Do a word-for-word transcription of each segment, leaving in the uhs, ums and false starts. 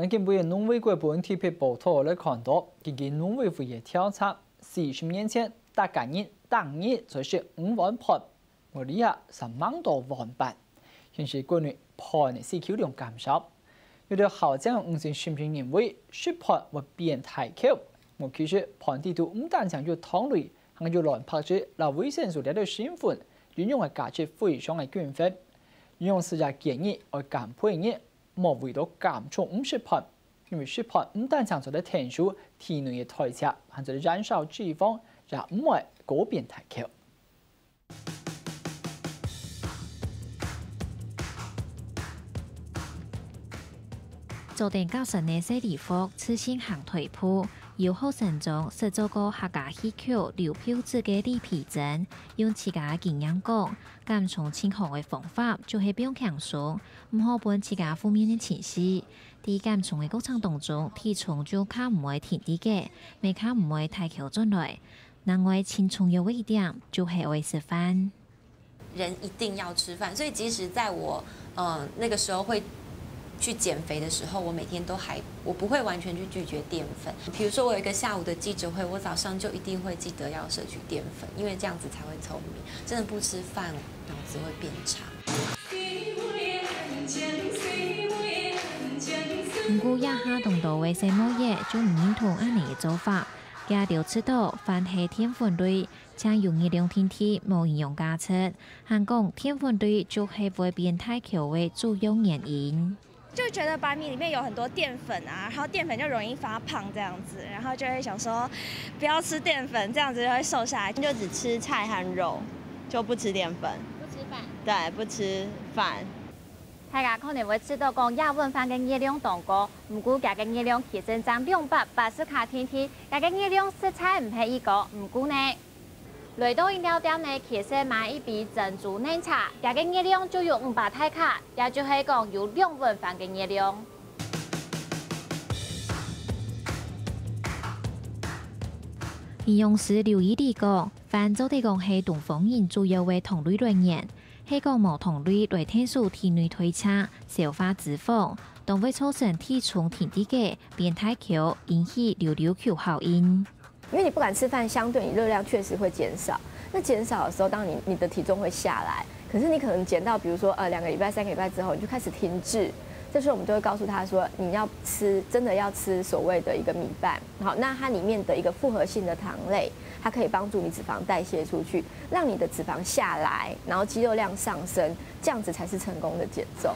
今晡日農委會本特別報導來看到，根據農委會个調查，四十年前，逐家人逐日就食五碗飯，無這下三萬多碗飯，顯示國內飯个需求量減少。有兜校長吳先生認為，食飯會變大箍，無其實飯裡肚毋單淨有糖類，還有卵白質摎維生素這兜成分，營養个價值非常个均衡。營養師也建議愛減肥日， 莫為著減重毋食飯，因為食飯毋單淨做得𢯭手體內个代謝，還做得燃燒脂肪，也毋會過變大箍。做得教學个細禮服，自信行退步，有學生中識做過客家戲曲《劉表子》个李皮珍，用自家个經驗講，減重盡好个方法就係放輕鬆， 毋好分自家負面个情緒。在減重个過程當中，體重就較毋會停在該，乜較毋會大箍轉來。另外，盡重要个一點，就係愛食飯。人一定要吃饭，所以即使在我呃那个时候会去减肥的时候，我每天都还我不会完全去拒绝淀粉。比如说我有一个下午的记者会，我早上就一定会记得要摄取淀粉，因为这样子才会聪明。真的不吃饭，脑子会变差。 毋過這下當多个細妹仔就毋認同恁呢个做法，佢兜知道飯係澱粉類，淨有熱量定定，無營養價值，還講澱粉類就係會變大箍个主要原因。 就覺得白米裡面有很多澱粉啊，然後澱粉就容易發胖這樣子，然後就會想說不要吃澱粉，這樣子就會瘦下來。就只吃菜和肉，就不吃澱粉。不吃飯。對，不吃飯。大家可能會知道講，這碗飯个熱量當高，毋過佢个熱量其實正兩百八十卡定定，佢个熱量實在毋係異高，毋過呢， 來到飲料店呢，其實買一杯珍珠奶茶，佢个熱量就有五百大卡，也就係講有兩碗飯个熱量。營養師劉依理講，飯做得講係東方人主要个糖類來源，係講無糖類來𢯭手體內代謝、消化脂肪，當會造成體重停在該，變大箍，引起溜溜球效應。 因為你不敢吃飯，相對你熱量確實會減少。那減少的時候，當然你，你的體重會下來，可是你可能減到，比如說，呃，兩個禮拜、三個禮拜之後，你就開始停滯。這時候我們就會告訴他說，你要吃，真的要吃所謂的一個米飯，好，那它裡面的一個複合性的糖類，它可以幫助你脂肪代謝出去，讓你的脂肪下來，然後肌肉量上升，這樣子才是成功的減重。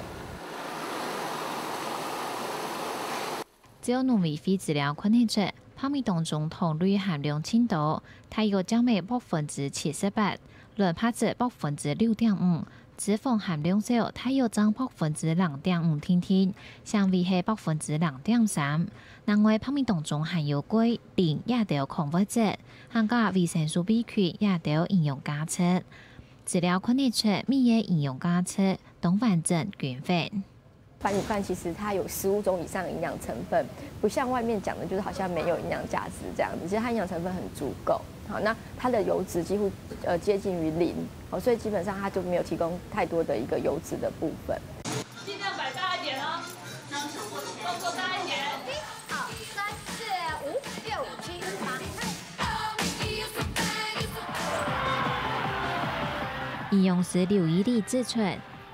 照農委會資料看得出， 白米當中糖類含量盡多，大約佔了百分之七十八，卵白質百分之六點五，脂肪含量少，大約佔百分之零點五定定，纖維係百分之零點三。另外，白米當中含有鈣、磷這兜礦物質，還加維生素B群這兜營養價值。資料看得出，米个營養價值當完整均衡。 白米飯其實它有十五種以上的營養成分，不像外面講的，就是好像沒有營養價值這樣子。其實它營養成分很足夠。好，那它的油脂幾乎，呃，接近於零，好，所以基本上它就沒有提供太多的一個油脂的部分。盡量擺大一點哦，動作大一點。好，三、四、五、六、七、八。營養師劉依理指出，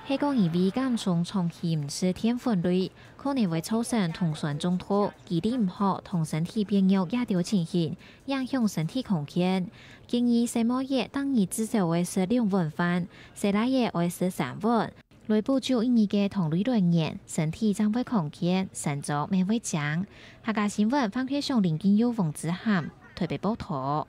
係講因為減重長期毋食澱粉類，可能會造成糖酸中毒、肌力毋好同身體變弱這兜情形，影響身體康健。建議細妹仔逐日至少愛食兩碗飯，細倈仔愛食三碗，來補足一日个糖類來源，身體正會康健，身材乜會靚。客家新聞，范克雄、林金佑、黃子涵，台北報導。